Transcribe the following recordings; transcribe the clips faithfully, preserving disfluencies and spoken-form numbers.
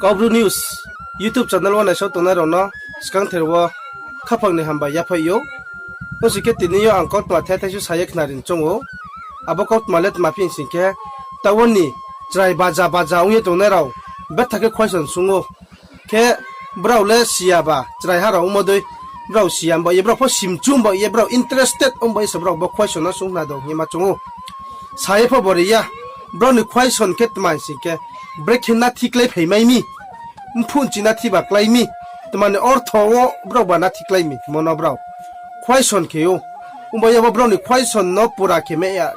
Kaubru News YouTube channel wo naisao tongnai rao no skangther wo khaphang ni hambai yaphaih ou. Ongsi khe tini yo ang kautma thai thaisu sa ye khnari choung ou. Abo kautma le tma phi sing khe, taoh wo ni chrai baja baja ong ye tongnai rao betha khe question sung ou. Khe brao le si ya ba, chraiha rao ongmo dei, brao si ya ba ye, brao pho simchum ba ye, brao interested ong ba ye se brao bo question no sung khna dong hing ye ma choung ou. Sa ye pho bo ri ya, brao ni question khe tma sing khe, brekhe nathi klái phai mai mi, mphuh nchi nathi ba klái mi, tma ni ortho wo brao ba nathi klái mi hingmo no brao question khe ou. Ongba ye bo brao ni question no pura khe mai ya,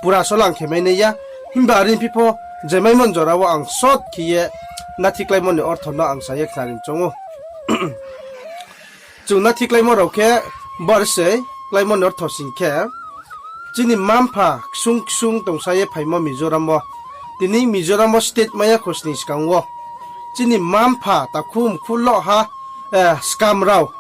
pura solang khe mai nai ya. Himba are phi pho je maimo ni jora wo ang short khe ye nathi kláimo ni ortho no ang sa ye khnari choung ou. Chung nathi kláimo rao khe bar sei, kláimo ni ortho sing khe, chini mma-mpha ksung ksung tongsa ye phaimo Mizoram wo. Tini Mizoram wo state mai ya khosning skang wo. Chini mma-mpha takhu mkhu loh ha, eh, skam rao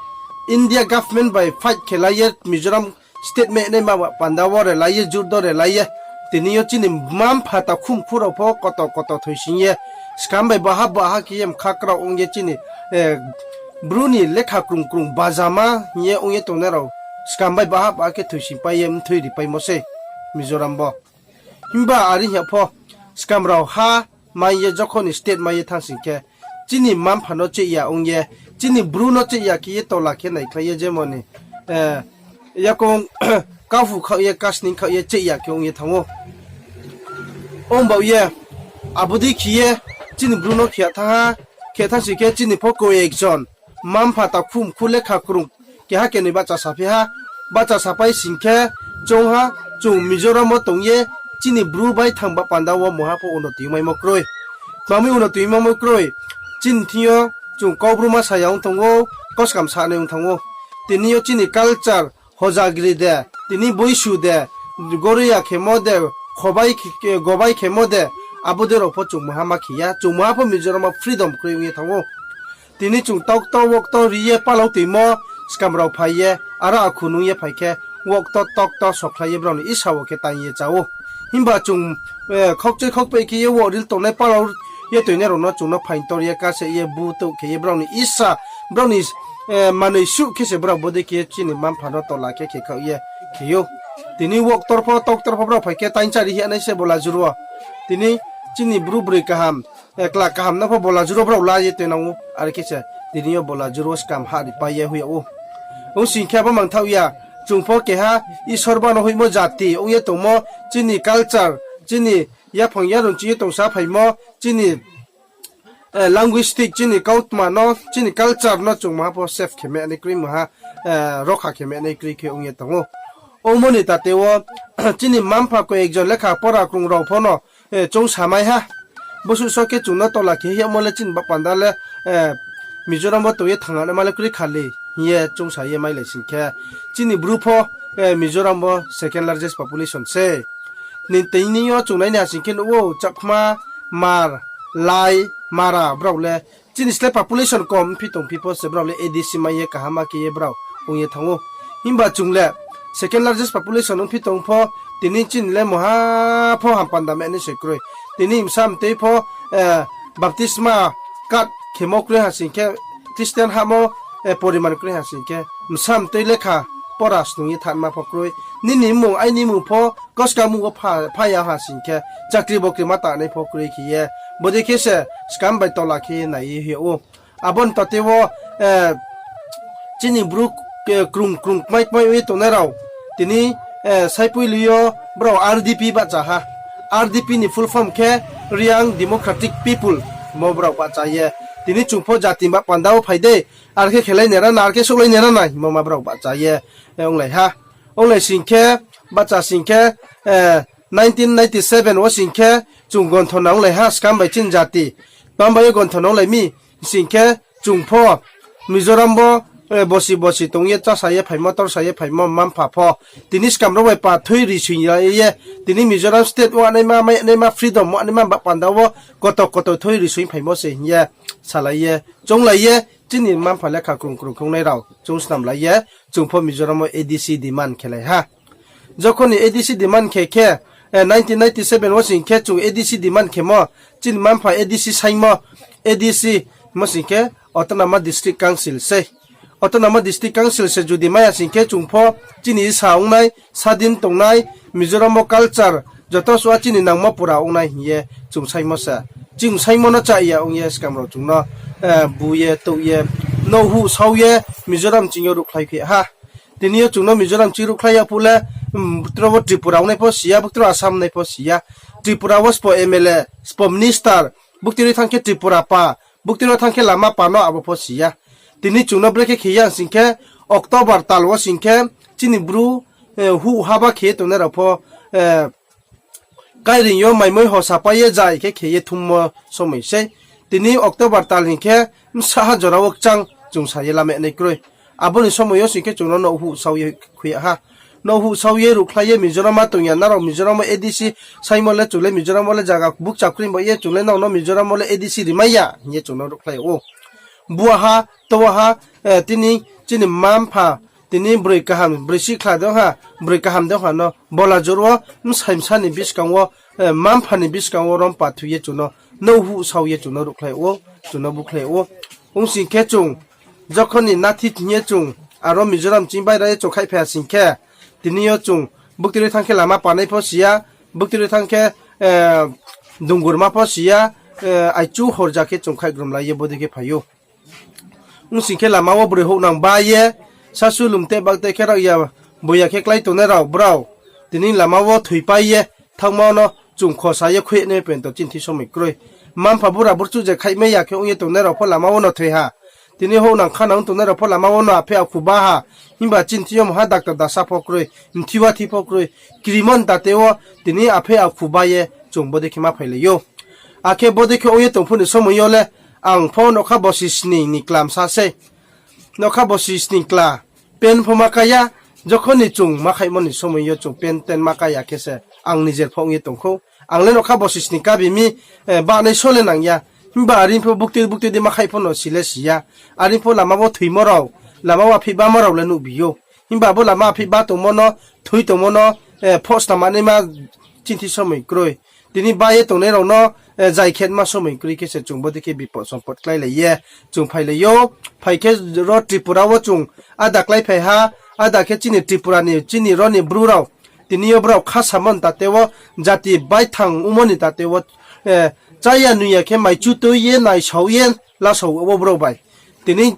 India government bai fight khe lai ye Mizoram state mai naima ba panda wo re lai ye, jurdo re lai ye. Tini yo chini mma-mpha takhu mkhu rao pho koto koto thoising ye, skam bai baha baha khe ye mkha krao ong ye chini, eh, Bru ni lekha krung krung bajama hing ye ong ye tongnai rao skam bai baha baha khe thoising pai ye mthoi ripaimo sei Mizoram wo. Himba are hing ya pho, skam rao ha mai ye jokhon ni state mai ye thanng sing khe, chini mma-mpha no cheh ya ong ye, chini Bru no cheh ya khe ye tola khe naikhlai ye jemo ni, eh, yakoung kahu khaoh ye, kasning khaoh ye cheh ya khe ong ye thanng ou. Ongbaoh ye, abo dei khe ye chini Bru no khe ya thanng ha, khe thanng sing khe chini pho koyek jon mma-mpha takhu mkhu lekha krung keha kenoi bahcha saphi ha, bahcha sapai sing khe, choung ha, chung Mizoram wo tong ye, chini Bru bai thang ba panda wo mungha pho uno tuimaimo kroi. Tma mi uno tuimaimo kroi, chini thing yo chung Kaubru ma sa ya ong thanng ou, koskam sanai ong thanng ou. Tini yo chini culture, hojagri de, tini boisu de, goriya khemo de, khobai khe-, gobai khemo de, abo dei rao pho chung mungha ma khe ya, chung mungha pho Mizoram wo freedom kroi ong ye thanng ou. Tini chung tokto wokto ri ye palau toimo, skam rao phai ye, aro akhu nung ye phai khe, wokto tokto sokhlai ye brao ni isa wo khe tang ye chá ou. Himba chung, eh, khokchoi khokpeh khe ye wok ril tongnai palau ye toinai rao no chung no phaingtor ye kase ye bu touh khe ye brao ni isa, brao ni, eh, manoi suh khe se brao bodei khe chini mma-mpha no tola khe khe khaoh ye khe ou. Tini woktor pho toktor pho brao phai khe taingchari hing ye nai se bola juru wo. Tini chini Bru broi kaham, eh, kla kaham no pho bola juru wo brao la ye toinang ou. Are khe se tini yo bola juru wo skam ha ripai ye hoih yag ou. Ong sing khe abo mangthaoh ya, chung pho keha Isor ba no hoihmo jati ong ye tongmo, chini culture, chini yaphang yarung chi ye tongsa phaimo, chini, eh, linguistic, chini kautma no, chini culture no chung mungha pho save khe manai kroi mungha, eh, rokha khe manai kroi khe ong ye tong ou. Ongmo ni tate wo, chini mma-mpha koyek jon lekha pora krung rao pho no, eh, choung samai ha. Bosuh so khe chung no tola khe hiyamo le chini ba panda le, eh, Mizoram wo tong ye thanng naima le kroi khali hing ye choung sa ye mailai sing khe, chini Bru pho, eh, Mizoram wo second largest population se. Ni tini yo chung nai ni ha sing khe nuh ou Chakma, Hmar, Lai, Mara brao le chini slái population kom ongphi tongphi pho se brao le A D C mai ye kaham ma khe ye brao ong ye thanng ou. Himba chung le second largest population ongphi tong pho, tini chini le mungha pho ham panda manai se kroi. Tini bsa mtoi pho, eh, baptisma kat khemo kroi ha sing khe, Christian hamo, eh, poriman kroi ha sing khe, bsa mtoi lekha pora snung ye thanngma pho kroi. Nini mmung, aini mmung pho koska mmung wo pha, pha ya ha sing khe, chakri bokri ma tanai pho kroi khe ye. Bodei khe se skam bai tola khe ye nai ye hoih yag ou. Abo ni tate wo, eh, chini Bru, eh, krung krung kmai kmai ong ye tongnai rao. Tini, eh, saipoili yo brao R D P bahcha ha. R D P ni full form khe Reang Democratic People, mo brao bahcha ye. Tini chung pho jati ba panda wo phai dei, are khe khelai nai rana, are khe souhlai nai rana hingmo ma brao bahcha ye, eh, onglai ha. Onglai sing khe, bahcha sing khe, eh, nineteen ninety seven wo sing khe, chung gonthona onglai ha, skam bai chini jati. Tma bai ye gonthona onglai mi, sing khe, chung pho, Mizoram bo, eh, bosi bosi tong ye, chása ye phaimo, torsa ye phaimo, mma-mpha pho. Tini skam rao bai pathui rising ye, tini Mizoram state wo anaima, mai anaima, freedom wo anaima ba panda wo, koto koto thui rising phaimo se hing ye, salai ye, chounglai ye, chini mma-mpha lekha krung krung khe ongnai rao, chung snamlai ye, chung pho Mizoram wo A D C demand khelai ha. Jokhon ni A D C demand khe khe, nineteen ninety seven wo sing khe chung A D C demand khemo, chini mma-mpha A D C saingmo, A D C mo sing khe Autonomous District Council sei. Autonomous District Council se judi mai ya sing khe chung pho chini sa ong nai, sadin tongnai, Mizoram wo culture joto suh a chini nangmo pura ong nai hing ye chung saingmo se. Chung saingmo no cha ya ong ye skang rao chung no bu ye, touh ye, nouh huh sao ye Mizoram ching yo ruhkhlai khe ha. Tini yo chung no Mizoram ching ruhkhlai ya phuh le, buktro wo Tripura ong nai pho si ya, buktro Assam ong nai pho si ya. Tripura wo sbo M L A, sbo minister, buktri thanng khe Tripura pa, buktri thanng khe lama pa no abo pho si ya. Tini chung no brekhe khe ya sing khe, October tal wo sing khe, chini Bru huh haba khe ye tongnai rao pho, kaireing yo maimoi hosa pai ye zai khe khe ye thummo somoi sei. Tini October tal hing khe, bsa ha jora wo kchang chung sa ye lama nai kroi. Abo ni somoi yo sing khe chung no nouh huh sao ye khui ya ha. Nouh huh sao ye ruhkhlai ye Mizoram a tong ya, nrao Mizoram wo A D C saingmo le chung le Mizoram wo le zaga bukcha kroi ba ye chung le nrao no Mizoram wo le A D C rimai ya hing ye chung no ruhkhlai yag ou. Buaha, towaha, tini chini mma-mpha, tini broi kaham, broi sikhla de ong ha, broi kaham de ong ha no bola jor wo, bsai bsa ni buskang wo, mma-mpha ni buskang wo rom pathu ye chung no, nouh huh sao ye chung no ruhkhlai yag ou, chung no bukhlai yag ou. Ong sing khe chung, jokhon ni nathi thing ye chung, aro Mizoram ching baira ye chung khaihphai ya sing khe, tini yo chung, buktri thanng khe lama panai pho si ya, buktri thanng khe, dungurma pho si ya, aichu horja khe chung khaihgrom lai ye bodei khe phai ou. Ong sing khe lama wo broi houhnang ba ye, sasu lumte bakte khe rao ya, boya khe klái tongnai rao brao. Tini lama wo thoipai ye, thanngma no chung khosa ye khui nai pento chini thi somoi kroi. Mma-mpha bura burchuh je khaihmai ya khe ong ye tongnai rao pho lama wo no thoi ha. Tini houhnang khanang tongnai rao pho lama wo no aphe akhu ba ha. Himba chini thi yo mungha dakta dasa pho kroi, mthi wa thi pho kroi. Krimo ni tate wo tini aphe akhu ba ye chung bodei khe ma phailai ou. Akhe bodei khe ong ye tong phuh ni somoi yo le ang pho nougkha bosi sning ni kla bsa sei. Nougkha bosi sning kla, pen pho ma ka ya, jokhon ni chung ma khaihmo ni somoi yo chung pen ten ma ka ya khe se ang nijer pho ong ye tong khou. Ang le nougkha bosi sning kabi mi, banai so le nang ya. Himba are pho bukti bukti di ma khaih pho no si le si ya. Are pho lama wo thoimo rao, lama wo aphih bamo rao le nuhbi ou. Himba abo lama aphih ba tongmo no, thoi tongmo no, phosna manaima chini thi somoi kroi. Tini ba ye tongnai rao no, zai khe ma somoi kroi khe se chung bodei khe bipot sompot kláilai ye, chung phailai ou. Phai khe ro Tripura wo chung áda kláiphai ha, áda khe chini Tripura ni, chini ro ni Bru rao. Tini yo brao khasamo ni tate wo, jati baithang ongmo ni tate wo, chaya nuiya khe maichu tui ye, naisao ye, lasao wo brao bai. Tini,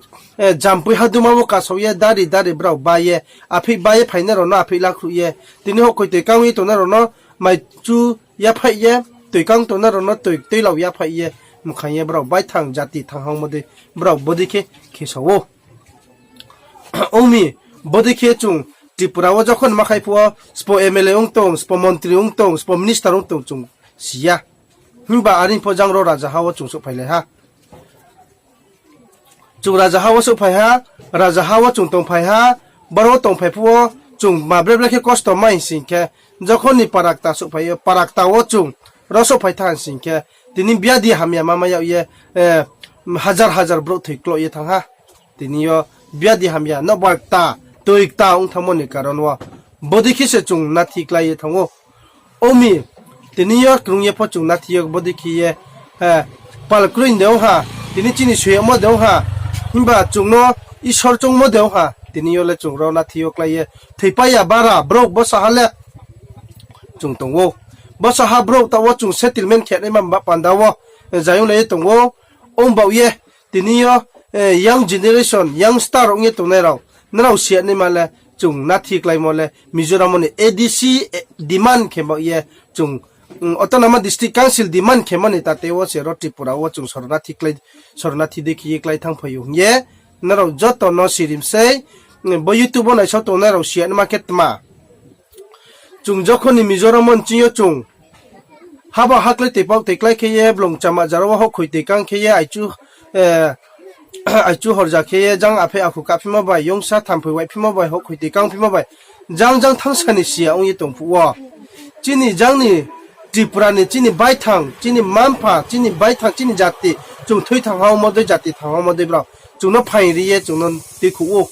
jampui haduma wo kasao ye, dari dari brao ba ye, aphih ba ye phainai rao no aphih lakhruh ye. Tini houhkhoi toi kang ye tongnai rao no maichu yaphaih ye, toi kang tongnai rao no toi tuilao yaphaih ye, mkhaing ye brao baithang jati thanng hangmo dei, brao bodei khe khe sao ou. Ong mi, bodei khe chung Tripura wo jokhon ma khaih phuh wo, sbo M L A ong tong, sbo montri ong tong, sbo minister ong tong chung si ya. Himba are pho jang ro rajaha wo chung souhphailai ha. Chung rajaha wo souhphai ha, rajaha wo chung tongphai ha, boro wo tongphai phuh wo chung ma bre bre khe kosto mai sing khe, jokhon ni parakta souhphai yo, parakta wo chung ro souhphai thanng sing khe, tini biadi hamya ma mai yag ye, hazar hazar brouh thoi kloh ye thanng ha. Tini yo biadi hamya nouhbar kta, toi kta ong thanngmo ni karon wo, bodei khe se chung nathi klái ye thanng ou. Ong mi, tini yo krung ye pho chung nathi yo bodei khe ye, pal kroi de ong ha, tini chini soi yagmo de ong ha, himba chung no Isor choungmo de ong ha, tini yo le chung ro nathi yo klái ye thoipai ya bara brouh bsa ha le chung tong ou. Bsa ha brouh taoh wo chung settlement khe naima ba panda wo, zayong lai ye tong ou. Ong baoh ye, tini yo, young generation, youngster ong ye tongnai rao, nrao si ya naima le, chung nathi kláimo le Mizoram wo ni A D C demand khe baoh ye, chung, Autonomous District Council demand khemo ni tate wo se ro Tripura wo chung sornathi dei khe ye klái thanngphai ou hing ye, nrao joto no sirim sei, bo YouTube wo naisao tongnai rao si ya naima khe tma. Chung jokhon ni Mizoram wo nching yo chung haba haklái toi pao toi klái khe ye, blong chama jara wo houhkhoi toi kang khe ye, aichu horja khe ye, jang apheh akhu kaphimo bai, yongsa thamphoi waiphimo bai, houhkhoi toi kang phimo bai, jang jang thanngsa ni si ya ong ye tong phuh wo, chini jang ni Tripura ni chini baithang, chini mma-mpha, chini baithang, chini jati, chung thoi thanng hangmo dei, jati thanng hangmo dei brao chung no phaing ri ye chung no tuikhouh ou.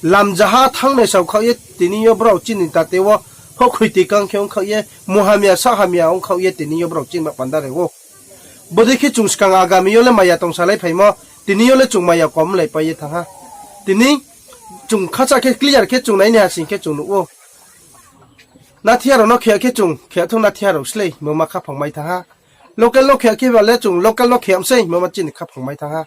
Lamjaha thanngnai saokhaoh ye tini yo brao chini tate wo Taohkhroi tikang khe ongkhaoh ye, muhamya sahamya ongkhaoh ye, tini yo brao chini ba panda re ou. Bodei khe chung skang agami yo le maya tongsalai phaimo, tini yo le chung maya kom lai pai ye thanng ha. Tini chung khacha khe clear khe chung nai ni ha sing khe chung nuh ou. Nathiha rao no khe khe chung khe thung nathiha rao slei mo ma khaphang mai thanng ha. Local no khe khe ba le chung local no khe am sei mo ma chini khaphang mai thanng ha.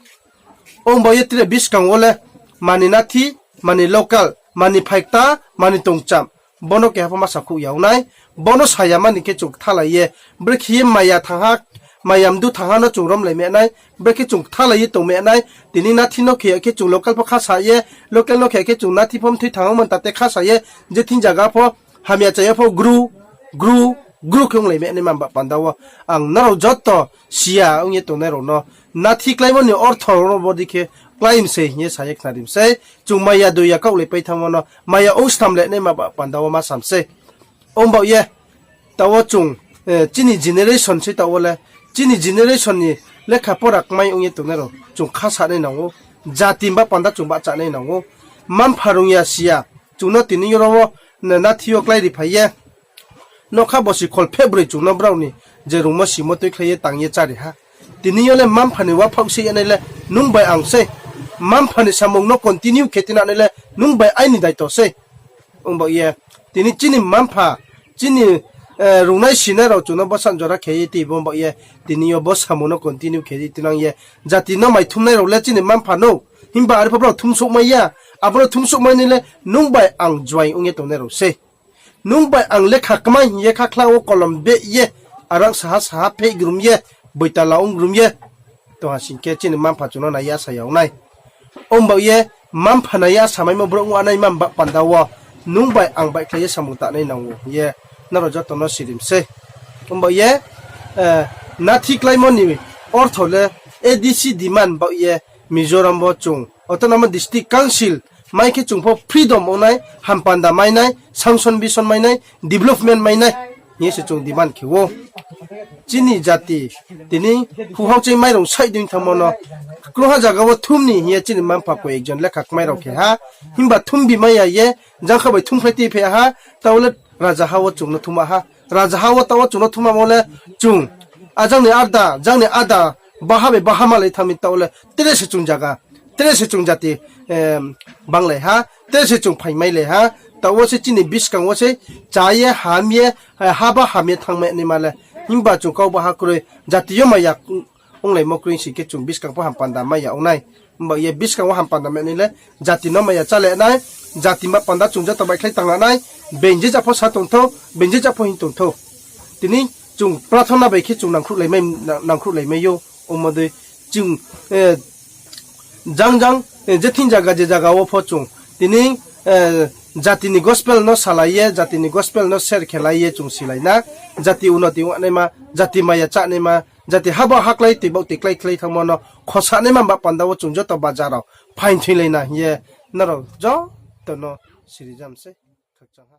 Ong ba ye tre buskang wo le mani nathi, mani local, mani phaikta, mani tongcham, bo no keha pho ma sakhouh ya ong nai. Bo no saya mani khe chung kthalai ye, brekhe ye maya thanng ha, maya mdu thanng ha no chung romlai me nai, brekhe chung kthalai ye tong me nai. Tini nathi no khe khe chung local pho khasa ye, local no khe khe chung nathi pho mthoi thanng ha man tate khasa ye, je thing zaga pho hamya chaya pho gru, gru, gru khe onglai me nai man ba panda wo. Ang nrao joto siya ong ye tongnai rao no, nathi kláimo ni ortho rao no bodei khe klái mi sei hing ye sa ye khnari mi sei. Chung maya doya kaohlai pai thanngmo no maya ong snam le nai ma ba panda wo ma sam sei. Ong baoh ye, taoh wo chung, chini generation sei taoh wo le, chini generation ni lekha pora kmai ong ye tongnai rao chung kha sa nai nang ou, jati ba panda chung bahcha nai nang ou. Mma-mpha rung ya siya, chung no tini yo ro wo, nathi yo klái ri phai ye, nokha bosi kholpheh broi chung no brao ni je rungmo simo tuikhlai ye tang ye chári ha. Tini yo le mma-mpha ni waphaoh se ye nai le nung bai ang sei. Mma-mpha ni samung no continue khe tinanai le nung bai aini daito sei. Ong baoh ye, tini chini mma-mpha, chini rungnai sinai rao chung no bsa jora khe ye tei bo baoh ye, tini yo bo samung no continue khe ye tinang ye, jati no mai thumnai rao le chini mma-mpha no. Himba are pho brao thumsouhmai ya, abo no thumsouhmai nai le nung bai ang juaing ong ye tongnai rao sei. Nung bai ang lekha kmai hing ye khakhla wo kolom beh ye, arang saha saha pheh grum ye, boitala ong grum ye tong ha sing khe chini mma-mpha chung no nai ya sa ya ong nai. Ong baoh ye, mma-mpha nai ya samaimo brouh ong nai man ba panda wo, nung bai ang baihkhlai ye samung tanai nang ou hing ye nrao joto no siri mi sei. Ong baoh ye, nathi kláimo ni ortho le A D C demand baoh ye Mizoram wo chung autonomous district council mai khe chung pho freedom ong nai, hampanda mai nai, sanction bison mai nai, development mai nai hing ye se chung demand khe ou. Chini jati tini huhao ching mairung saih dei thanngmo no krungha zaga wo thum ni hing ye chini mma-mpha koi ekjon lekha kmai rao khe ha. Himba thum bi mai ya ye, jangkha bai thumkhlai tei phai ha, taoh le rajaha wo chung no thum ha. Rajaha wo taoh wo chung no thumamo le chung, ajang ni ada, jang ni ada, baha bai baha malai thanng mi taoh le tre se chung zaga, tre se chung jati banglai ha, tre se chung phaingmailai ha. Taoh wo se chini buskang wo se chá ye ham ye, haba ham ye thanngmai naima le. Himba chung kau baha kroi, jati yo maya onglaimo kroi sing khe chung buskang pho hampanda mai ya ong nai. Himba ye buskang wo hampanda mai nai le, jati no maya chálai nai, jati ba panda chung joto baihkhlai tangla nai, being je ja pho sa tong thou, being je ja pho hing tong thou. Tini chung prathona bai khe chung nangkhruhlaimai ou, omo dei chung jang jang, je thing zaga je zaga wo pho chung tini jati ni gospel no salai ye, jati ni gospel no share khe lai ye chung silai na, jati unoti ongnaima, jati maya chánaima, jati haba haklái tei baoh tei klái klái thanngmo no khosanaima ba panda wo chung joto bajar rao phaing thoilai na hing ye nrao joto no sirijam sei. Khakchang ha.